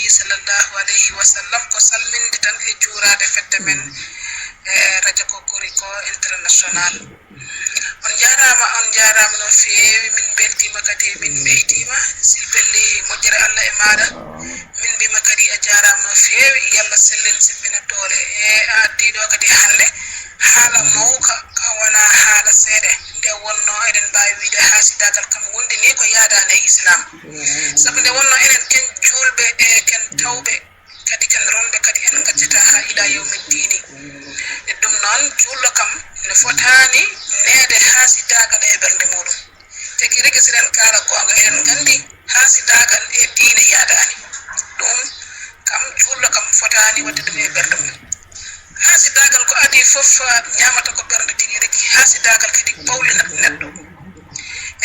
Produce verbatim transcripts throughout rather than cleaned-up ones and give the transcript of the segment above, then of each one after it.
Sallallahu alayhi wa sallam, ko salminde tan e juuraade fedde men, e Radio Cocorico International. On njaaraama, on njaaraama no feewi, min mbeltiima kadi, min mbeytiima. Silbelli, moƴƴere Allah e maaɗa. Min mbiima kadi a jaaraama no feewi, yo Allah sellin silbina doole. E a addi ɗo kadi hannde haala mawka, ka wonaa haala seeɗa. Nde wonno eɗen mbaawi wiyde haasidaagal kam wondi ni ko yaadaani e Islam. Sabu nde wonno enen ken juulɓe e ken tawɓe, kadi ken ronɓe kadi en ngaccataa haa ilaa yawmi ddiini. E ɗum noon, juulɗo kam ene fotaani neede haasidaagal e ɓernde muuɗum. Tigi rigi, si eɗen kaala goonga, eɗen nganndi haasidaagal e diine yaadaani. Ɗum kam, juulɗo kam fotaani waɗde ɗum e ɓernde mum. Haasidaagal ko adii fof, ah, ñaamata ko ɓernde tigi rigi. Haasidaagal kadi pawlina neɗɗo.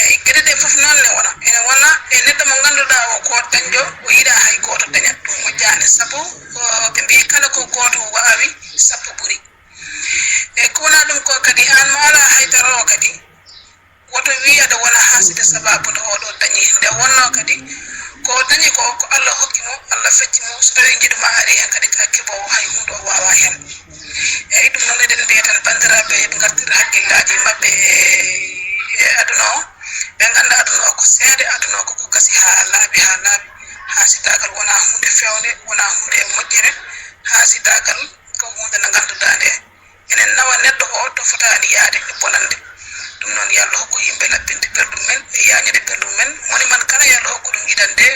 Eyi, geɗe ɗe fof noon ne wona. Ene wona e neɗɗo mo ngannduɗaa o ko dañɗo, o yiɗaa hay gooto daña. Ɗum moƴƴaani, sabu, o, ɓe mbiyi kala ko gooto waawi, sappo ɓuri. E ko wonaa ɗum ko kadi, aan mo alaa hay dara o kadi, woto wii aɗa wona haaside sabaabu nde oɗo dañi. Nde wonnoo kadi, ko dañi ko, ko Allah hokki mo, Allah fecci mo. So tawii njiɗu ma ari heen kadi, ka keɓoowo, hay huunde o waawaa heen. Eyi, ɗum noon eɗen mbiya tan, banndiraaɓe, eɓe ngartira hakkillaaji maɓɓe e, e aduna o. Ɓe ngannda aduna o ko seede, aduna o ko ko gasi haa laaɓi, haa laaɓi. Haasidaagal wonaa huunde feewnde, wonaa huunde e moƴƴere. Haasidaagal ko huunde nde ngannduɗaa nde enen nawa neɗɗo o to fotaani yaade e bonannde. Ɗum noon, yo Allah hokku yimɓe laɓɓinde ɓerɗum men e yaañde ɓerɗum men. Moni man kala, yo Allah hokku ɗum yiɗande.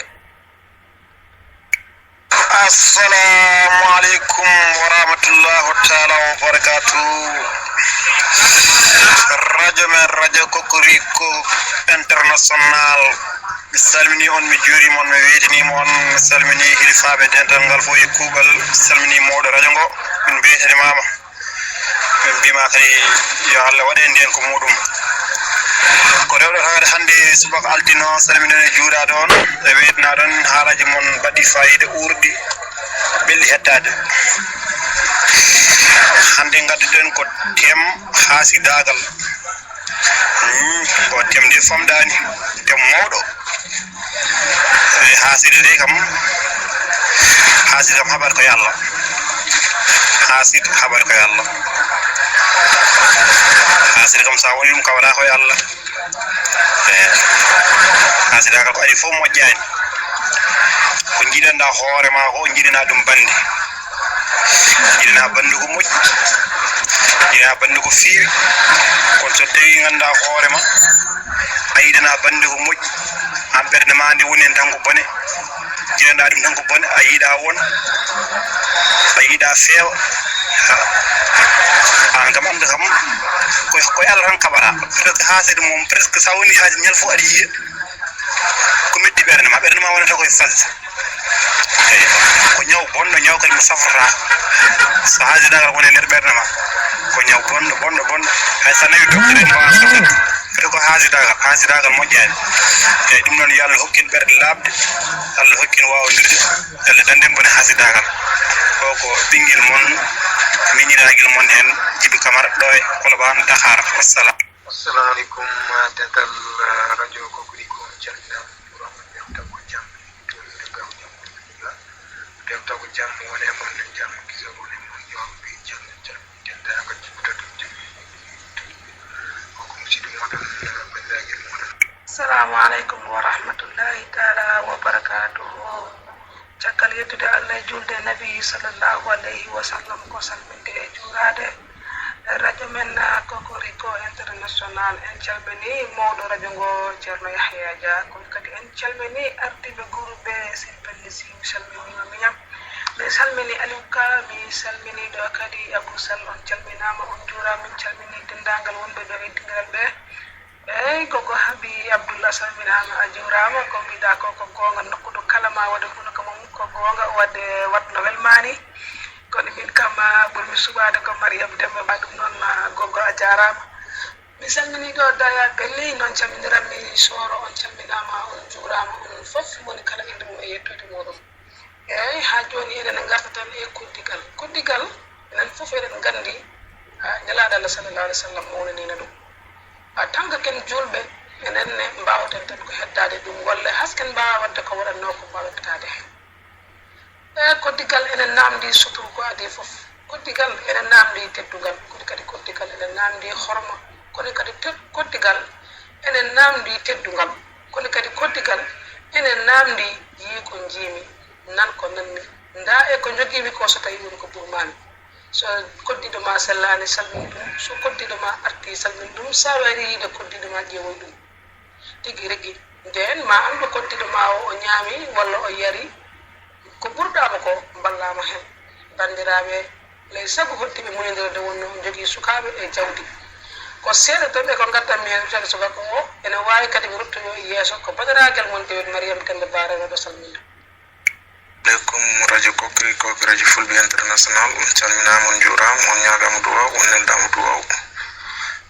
Assalamu aleykum wa rahmatullahu taala wa barakatuh. Radio men, Radio Cocorico International. Mi salminii on, mi juuriima on, mi weytiniima on. Mi salminii hilifaaɓe dental ngal fof e kuuɓal. Mi salminii mawɗo radio ngo. Min mbeytanimaama. Min mbiima kadi yo Allah waɗe ndeen ko muɗum. Ko rewɗo tan kadi hannde subaka altine o, salminen e juuraade on, e weytanaade on haalaaji mon baɗɗi faayiida, uurɗi, belɗi hettaade. Hannde ngadduɗen ko tem haasidaagal. Hmm, ko tem nde famɗaani, tem mawɗo. E haaside de kam, haaside kam haɓat ko e Allah. Haaside haɓat ko e Allah. Haaside kam, so a woni ɗum, kaɓataa ko e Allah. E haasidaagal ko ari fof moƴƴaani. Ko njiɗanɗaa hoore ma ko, njiɗanaa ɗum bannde. Njiɗanaa bannde ko moƴƴi, njiɗanaa bannde ko feewi. Kono so tawii nganndaa hoore ma, a yiɗanaa bannde ko moƴƴi, aan ɓernde ma nde woni heen tan ko bone, njiɗanɗaa ɗum tan ko bone, a yiɗaa won, a yiɗaa feewa. Aan kam, anndu kam, ko, ko e Allah tan kaɓataa. Presque haasede mum, presque so a wonii haasede ñal fof aɗa yiya. Ko metti ɓernde ma, ɓernde ma wonata koye falde. Eyi, ko ñaw bonɗo, ñaw kadi mo safrata. So haasidaagal woni e nder ɓernde ma, ko ñaw bonɗo, bonɗo, bonɗo. Hay so a nawi docteur en, mbaawa safrude. Foti ko haasidaagal, haasidaagal moƴƴaani. Eyi, ɗum noon, yo Allah hokkin ɓerɗe laaɓɗe, Allah hokkin waawondirde, Allah dannden bone haasidaagal. O ko ɓinngel mon, miñiraagel mon heen, Jibi Kamara, ɗo e Kolobaan, Dakar. Wassalam. Assalamu aleykum, dental, eh, Radio Cocorico, on calminaama, on njuuraama, on mbiyama taw ko jam, on mbiyama taw ko jam woni e mon, jam kiso woni e mon, yo Allah ɓe jam, jam denndaangal jibinta ɗum, jam. Ko ko musiɗɗo moɗon, eh, banndiraagal moɗon. Assalamu aleykum wa rahmatullahi taala wa barakatuhu. Caggal yettude Allah e juulde e Nabi sallallahu alayhi wa sallam, ko salminde e juuraade. Radio men, ah, Cocorico International, en calminii mawɗo radio ngo, Ceerno Yahya Dia. Kono kadi en calminii ardiiɓe groupe ɓe, Sirpelli Si, mi salminiima miñam. Mi salminii Aliou Ka, mi salminii ɗo kadi Abou Sall, on calminaama, on njuuraama, min calminii denndaangal wonɓe ɗo e dingiral ɓe. Eey, ko ko Habi Abdullah, salminaama, a juuraama. Ko mbiɗa ko, ko goonga, nokku ɗo kala ma waɗe hunuka mum, ko goonga, waɗde, waɗno welmaani. Kono min kam, ah, ɓurmi suɓaade ko Mariam Demba Ba, ɗum noon, ah, gogo, a jaaraama. Mi salminii ɗo Daya Pelli, noon calminiranmi Sooro, on calminaama, on juuraama, onon fof, moni kala innde mum e yettoode muuɗum. Eey, haa jooni eɗen ngarta tan e koddigal. Koddigal, enen fof eɗen nganndi, ah, Nelaaɗo Allah sallallahu alaihi wa sallam mawniniino ɗum. En tant que ken juulɓe, enen ne mbaawaten tan ko heddaade ɗum, walla hasken mbaawa waɗde ko waɗatnoo ko mbaawa waɗtaade heen. E koddigal ene naamndii suturu ko adii fof. Koddigal ene naamndii teddungal, kono kadi koddigal ene naamndii horma, kono kadi te-, koddigal ene naamndii teddungal, kono kadi koddigal ene naamndii yii ko njiimi, nan ko nanmi, ndaa e ko njogiimi ko so tawii woni ko burmaami. So koddiiɗo ma sellaani, salmin ɗum, so koddiiɗo ma artii, salmin ɗum, so a waawi yiide koddiiɗo ma, ƴeewoy ɗum. Tigi rigi, ndeen ma anndu koddiiɗo ma o, o ñaami walla o yari ko ɓurɗaa mo ko, mballaa mo heen. Banndiraaɓe, ley sago hoɗdiiɓe muñondiral nde wonnoo njogii sukaaɓe e jawdi. Ko seeɗa tan e ko ngaddanmi heen, caggal subaka o ene waawi kadi mi ruttoyoo e yeeso. Ko bandiraagal mon Dewel Mariam Demba Ba, rewɓe ɗo salmina. Aleykum, Radio Kokri, Kokri Radio Fulɓe International. On calminaama, on njuuraama, on ñaagaama duwaaw, on neldaama duwaaw.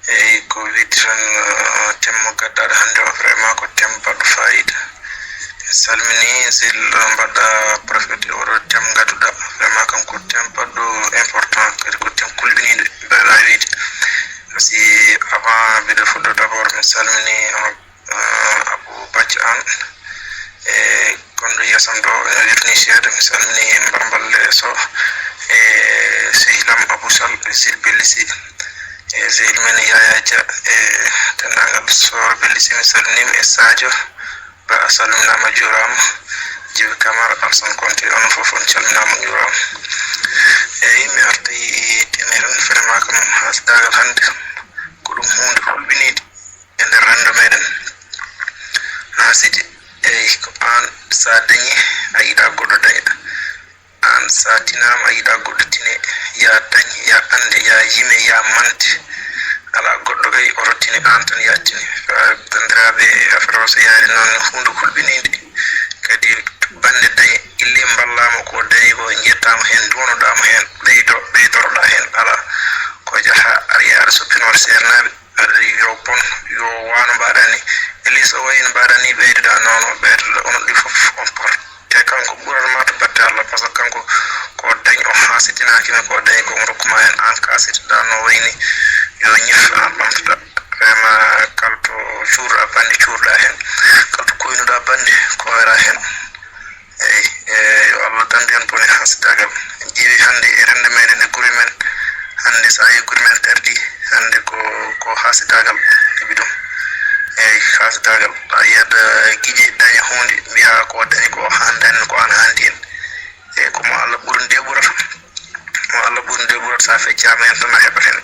Eyi, ko wiide tan, eh, thème mo gaddaɗo hannde o, vraiment ko thème baɗɗo fayida. En salmini, Zil mbaɗɗa profité oɗo thème gadduɗa. Vraiment kam ko thème baɗɗo important, kadi ko thème kulɓiniiɗo, mbaɗa wiide. Parce que avant mbiɗo fuɗɗo d'abord, mi salmini, eh, Abou Bathie Anne, e gonɗo yeesam ɗo, ene wirnii seeɗa. Mi salmini Mbarmballe Sow, e sehil am Abou Sall, e Zil Belli Sy, e sehil men Yaya Dia, e denndaangal Soor Belli Sy, mi salminiima, e Sadio Ba, a salminaama, a juuraama, Jibi Camara, Alsan Konte, onon fof on calminaama, on njuuraama. Eyi, mi artii tene tan, vraiment ko noon, haasidaagal hannde ko ɗum huunde hulɓiniinde e nder renndo meɗen. Haasidi, eyi, ko aan, so a dañii, a yiɗaa goɗɗo daña. Aan, so a tinaama, a yiɗaa goɗɗo tine. Ya dañ, ya annde, ya yime, ya mante. Alaa goɗɗo kay oto tine, aan tan ya tine. Fa-, banndiraaɓe, affaire o so yaari noon, huunde hulɓiniinde. Kadi bannde dañe, illee mballaama ko dañi ko, njettaama heen, nduwanoɗaama heen, ɓeydo-, ɓeydoroɗaa heen, alaa. Ko jaha, ar yaara soppinoore seernaaɓe. Aɗa yo bon, yo waano mbaɗani. Elii so wayino mbaɗani ɓeyduɗa, non, non, ɓeyduɗa, onon ɗi fof on par. Te kanko ɓuran ma to batte Allah, par ce que kanko ko dañ o haasitinaaki ma, ko dañ ko on rokkuma hen, an ka haasitiɗa no wayni, yo ñif an ɓamtuɗa. Vraiment, kala to cuurɗa bannde, cuurɗa hen. Kala to koynuɗa bannde, koyra hen. Eyi, e, yo Allah dandu en bone hasidaagal. En ƴeewi hannde e renndo meɗen e gure men. Hannde so a yii gure men perdi, hannde ko, ko hasidaagal heɓi ɗum. Eyi, hasidaagal. A yiyat, eh, giƴe daña huunde, mbiya ko dañi ko han dañi ko an handi en. Eyi, ko mo Allah ɓurndi e ɓurata. Mo Allah ɓurndi e ɓurata, so a feccaama heen tan a heɓat heen.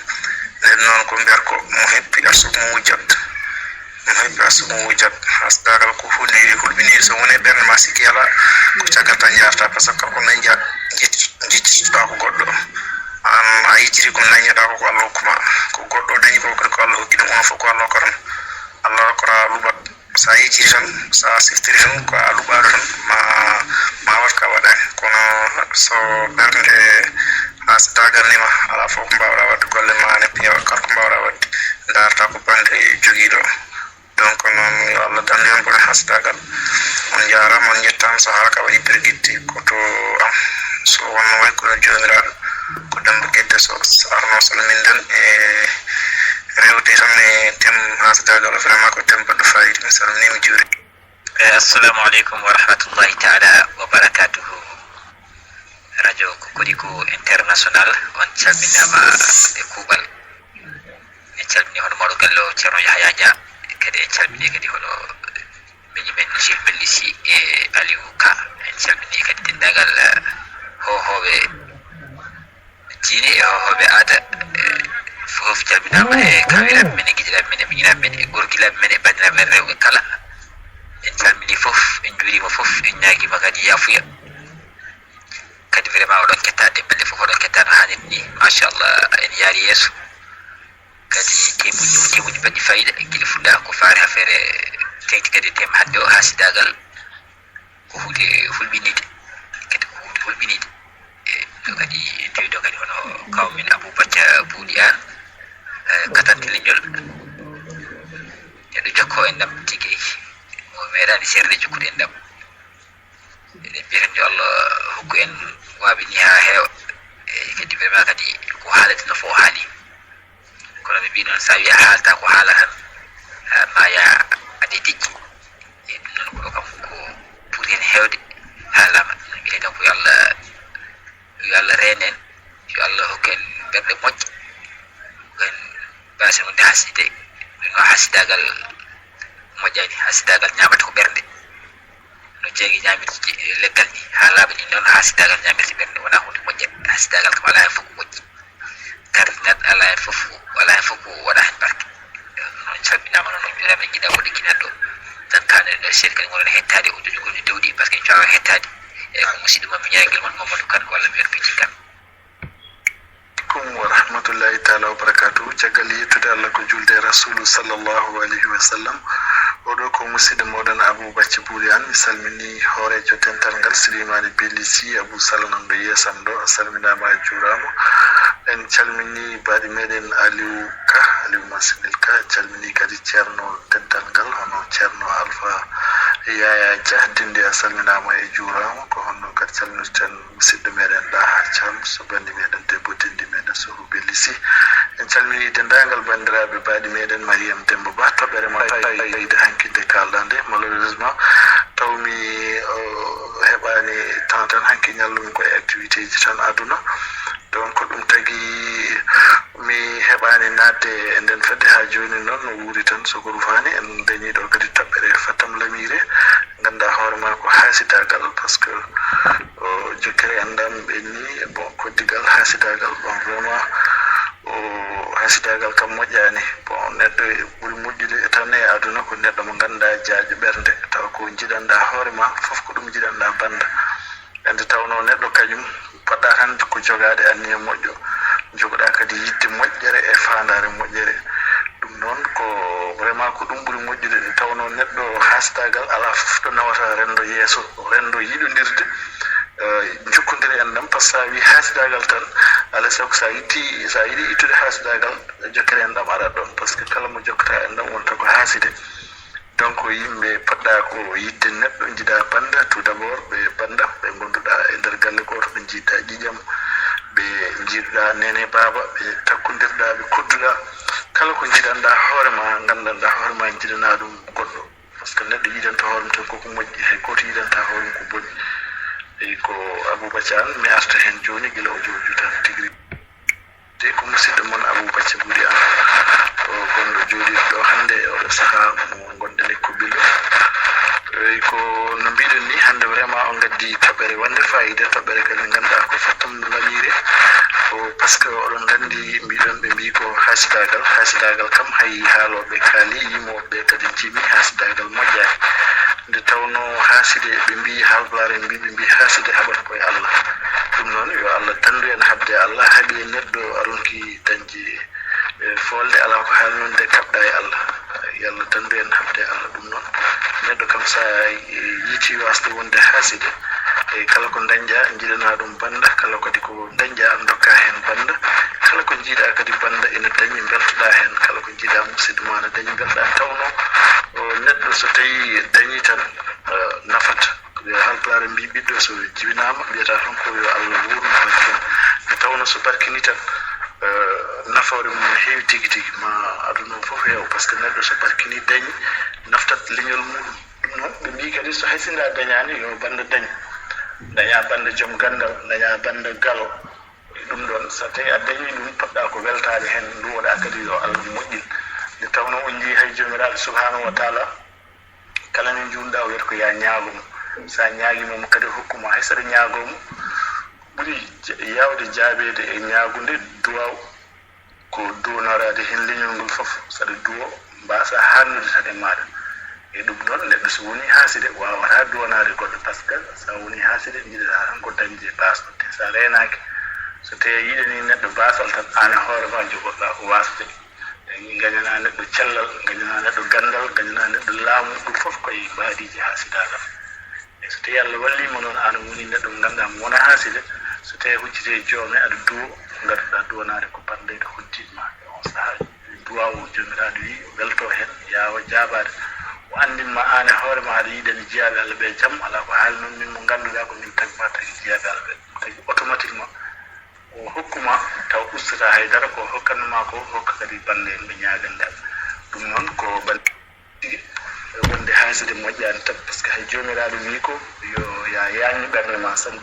Nden noon ko mbiyat ko mo heppi arsugu mum wujjat. Mo heppi arsugu mum wujjat. Hasidaagal ko huunde hulɓiniinde, so woni e ɓernde ma sikki alaa, ko caggal tan njaarta, par ce que kanko dañja jicc-, jiccitoɗaa ko goɗɗo. An a yejjiti ko dañjoɗaa ko, ko Allah hokkuma. Ko goɗɗo dañi ko kadi ko Allah hokki ɗum, onon fof ko Allah hokkata. Allah rokkata luɓat. So a yejjiti tan, so a siftiri tan, ko a luɓaaɗo tan, ma, ma waɗ ka waɗaani. Kono so ɓernde hasidaagal ni ma, alaa fof ko mbaawɗaa waɗde, golle ma ne peewa, kala ko mbaawɗaa waɗde, ndaarta ko bannde jogiiɗo. Donc noon, yo Allah dandu en bone hasidaagal. On njaaraama, on njettaama, so haalaka waɗi pergitte ko to am. So wonno way kono joomiraaɗo, ko Demba Gedde Sow, so arno salminden e rewde tan e thème hasidaagal o, vraiment ko thème baɗɗo fayida. Mi salminiima, mi juuriima. Eh, assalamu aleykum wa rahmatullahi taala wa barakatuhu. Radio Kokoriko International, on calminaama e kuuɓal. En calmini hono mawɗo galle o, Ceerno Yahaya Dia. Kadi en calmini kadi hono miñi men Jules Belli Sy e Aliou Ka. En calmini kadi denndaangal, eh, hoohooɓe diine e hoohooɓe aada, eh, fof calminaama, e kaawiraaɓe men, e giɗiraaɓe men, e miñiraaɓe men, e gorgilaaɓe men, e banndiraaɓe men rewɓe kala. En calmini fof, en njuuriima fof, en ñaagiima kadi yaafuya. Kadi vraiment oɗon ketta, ɗemɗe fof oɗon ketta no haaniri ni. Machallah, en yaari yeeso. Kadi temuji, temuji baɗɗi fayida, gila fuɗɗa ko faari affaire, tengti kadi thème hannde o, hasidaagal. Ko huunde hulɓiniide, kadi ko huunde hulɓiniide. E ɗo kadi, en tawi ɗo kadi hono kaw men Abou Bathia Bouly Anne, eh, katante leñol. Eɗo jokko enɗam tigi rigi. Mo meeɗaani seerde jokkude enɗam. Eɗen mbiya tan yo Allah hokku en waaɓe ni haa heewa. E kadi vraiment kadi ko haalete no fof haali. Kono ɓe mbii noon, so a wii a haalta ko haala tan, a maya a de tijji. E ɗum noon ko ɗo kam ko ɓuri heen heewde haalaama. Ɗum noon mbiyeten tan ko yo Allah Haside, no hasidaagal moƴƴani, hasidaagal ñaamata ko ɓernde. No jeegi ñaamirde je-, leggal ni, haa laaɓa ni, noon hasidaagal ñaamirde ɓernde, wonaa huunde moƴƴere. Hasidaagal kam alaa heen fof ko moƴƴi. Kadi neɗɗo alaa heen fof, alaa heen fof ko waɗa heen barke. Noon calminaama, noon on mbiyama en njiɗa ko ɗiggi neɗɗo. Tan kaane ɗo seeɗa kadi ngoɗon hettaade o jogi ko ɗi dewɗi, parce que inchallah hettaade. E ko musidɗo mon mi ñaagel mon Mamadou Kane walla mi wiyat Piti Kane. Aleykum wa rahmatullahi taala wa barakatuhu. Caggal yettude Allah ko julde e Rasulu sallallahu alayhi wa sallam. Oɗo ko musidɗo moɗon Abou Bacci Bouli Anne. Mi salmini hooreejo dental ngal Slimani Belli Sy Abou Sall nan ɗo yeesam ɗo. A salminaama, a juuraama. En calmini baaɗi meɗen Aliou Ka, Aliou Massinil Ka. En calmini kadi ceerno dental ngal, hono ceerno Alpha Yaya Dia Dindi. A salminaama, e juuraama. Ko honno kadi calminirten musidɗo meɗen Daha Thiam, so bandi meɗen debbo Dindi meɗen Sohru Belli Sy. En calmini denndaangal banndiraaɓe baaɗi meɗen Mariam Demba Ba, toɓɓere ma fayde hanki nde kaalɗa nde. Malheureusement, taw mi, o, heɓaani temps tan hanki ñallumi ko e activité ji tan aduna. Donc, ɗum tagi mi heɓaani naatde e nden fedde haa jooni noon no wuuri tan. So ko rufaani, en dañii ɗo kadi toɓɓere Fatam Lamire, ngannduɗaa hoore ma ko haasidaagal, parce que, o, jokkere enɗam ɓenni, bon, koddigal, haasidaagal, bon, vraiment, o, haasidaagal kam moƴƴaani. Bon, neɗɗo ɓuri moƴƴude tan e aduna ko neɗɗo mo ngannduɗaa jaaƴo ɓernde, tawa ko njiɗanɗaa hoore ma fof ko ɗum njiɗanɗaa bannda. Nde tawnoo neɗɗo kañum poɗɗaa tan ko jogaade anniya moƴƴo, jogoɗaa kadi yiɗde moƴƴere e faandaare moƴƴere. Ɗum noon ko vraiment ko ɗum ɓuri moƴƴude, nde tawnoo neɗɗo haasidaagal alaa fof ɗo nawata renndo yeeso, renndo yiɗondirde, eh, jokkondire enɗam, par ce que so a wii haasidaagal tan, alaa e sago so a itti, so a yiɗi ittude haasidaagal, jokkere enɗam arat ɗoon, par ce que kala mo jokkata enɗam wonta ko haaside. Donc, yimɓe poɗɗa ko yiɗde neɗɗo, njiɗa bannda, tout d'abord, ɓe bannda, ɓe ngonnduɗa e nder galle gooto, ɓe njiɗa ƴiƴam, ɓe njiɗa nene baaba, ɓe takkondirɗa, ɓe kodduɗa. Kala ko njiɗanɗa hoore ma, nganndanɗa hoore ma, njiɗana ɗum goɗɗo. Par ce que neɗɗo yiɗanta hoore mum tan koko moƴƴi, hay gooto yiɗanta hoore mum ko boni. Eyi, ko Aboubacar Anne, mi arta heen jooni gila o jooɗi tan tigi rigi. Te ko musidɗo mon Abou Bacci Bouli Anne. O gonɗo jooɗiiɗo ɗo hannde e oɗo sahaa mo ngonɗen e Kobbil ɗo. Eyi, ko no mbiɗon ni, hannde vraiment on ngaddi toɓɓere wonde fayida, toɓɓere kadi ngannduɗaa ko fattam no lamiire. Ko par ce que oɗon nganndi, mbiɗon ɓe mbii ko haasidaagal, haasidaagal kam hay haalooɓe kaali, yimooɓe kadi njimi haasidaagal moƴƴaani. Nde tawnoo haaside, ɓe mbii, Haalpulaar en mbii, ɓe mbii haaside haɓat ko e Allah. Ɗum noon, yo Allah danndu en haɓde Allah, haɓi e neɗɗo a ronki dañde, e, foolde, alaa ko haali noon de kaɓɗa e Allah. Yo Allah danndu en haɓde Allah. Ɗum noon, neɗɗo kam so a, e, yiiti waasde wonde haaside, e, kala ko dañƴa, njiɗana ɗum bannda, kala kadi ko dañƴa, ndokka heen bannda, kala ko njiiɗa kadi bannda ina dañi, mbeltoɗa heen, kala ko njiiɗa musidɗo ma ina dañi, mbeltoɗa. Tawnoo, o, neɗɗo so tawii dañii tan, eh, nafata. Haalpulaar en mbii, ɓiɗɗo so jibinaama, mbiyata tan ko yo Allah wuurnu barke mum. Nde tawnoo so barkinii tan, eh, nafoore mum no heewi tigi tigi, ma aduna o fof heewa, par ce que neɗɗo so barkinii dañi, naftat leñol muɗum. Ɗum noon, ɓe mbii kadi so hay sinno a dañaani, yo bannda dañ. Daña bannda joom ganndal, daña bannda galo. Ɗum ɗoon, so tawii a dañii ɗum, poɗɗa ko weltaade heen, nduwoɗa kadi yo Allah moƴƴin. Nde tawnoo on njii hay Joomiraaɗo Subhaanahu wa Taala, kala nde njuulɗa o wiyata ko ya ñaago mo. So a ñaagii mo, mo kadi hokku ma. Hay so aɗa ñaagoo mo, ko ɓuri ja-, yaawde jaabeede e ñaagunde duwaaw, ko duwanoraade heen leñol ngol fof. So aɗa duwoo, mbaasa haalnude tan e maaɗa. E ɗum ɗoon, neɗɗo so wonii haaside, waawataa duwanaade goɗɗo, par ce que so a wonii haaside, njiɗataa tan ko dañde baasɗo. Te so a reenaaki, so tawii a yiɗanii neɗɗo baasal tan, aan e hoore maa njogotoɗaa ko waasde. Ngañanaa neɗɗo cellal, ngañanaa neɗɗo ganndal, ngañanaa neɗɗo laamu, ɗum fof ko e mbaadiiji haasidaagal. E so tawii Allah wallii ma noon, aan woni neɗɗo mo ngannduɗaa mo wonaa haaside, so tawii a hucciti e joome, aɗa duwo, ngarduɗaa duwanaade ko banndeeɗo hoddiiɗo ma. E on sahaa, duwaaw o Joomiraaɗo wiyi, o weltoo heen, yaawa jaabaade. O anndin ma aan e hoore ma, aɗa yiɗani jiyaaɓe Allah ɓe jam, alaa ko haali noon, min mo ngannduɗaa ko min tagi ma tagi jiyaaɓe Allah ɓe. Tagi automatiquement, o hokku ma, taw ustataa hay dara, ko hokkanno ma ko, hokka kadi bannde en ɓe ñaagande Allah. Ɗum noon ko bannde tigi, wonde haaside moƴƴaani tan, par ce que hay Joomiraaɗo wiyi ko yo ya yaañnu ɓernde ma, sabu